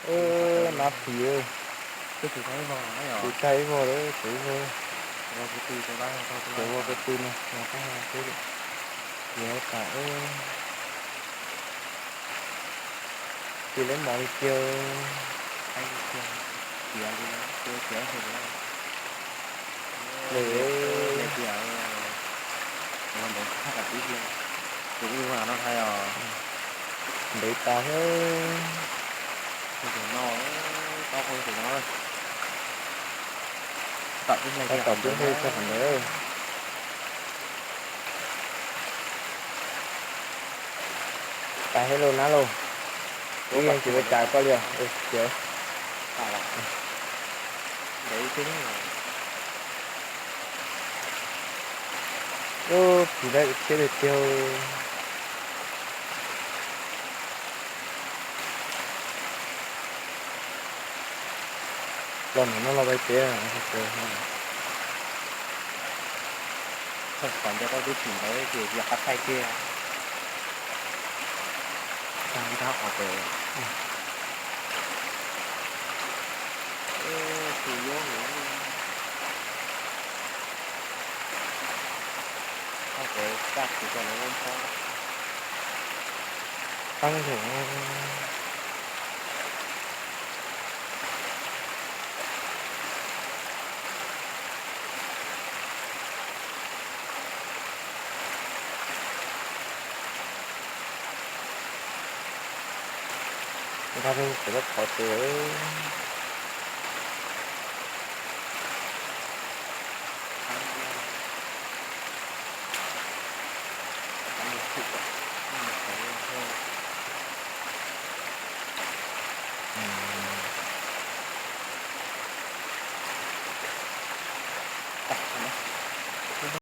Nab phis, tiv tag ib vog lawm, tiv ib vog, tiv ua ko tw no, tiv tas, tiv lawv mos li tiag. Ntev tas thiab. Tab tom twb hle txog qhov ntawd. Tas thiab lauj nab lauj. Wb yeej tsis ua cas koj li os. Ub, phim lawm thiab tiag. Los ntawm no los pais pem. Qhov ncauj koj twb tsis ntawd ces yog qab thaij kiag. Tag nrho qhov pem. Tus yuav qhov pem txaj tsis tau lawv lub nphob. Teeb yog nkag rau pem lub qhov pem.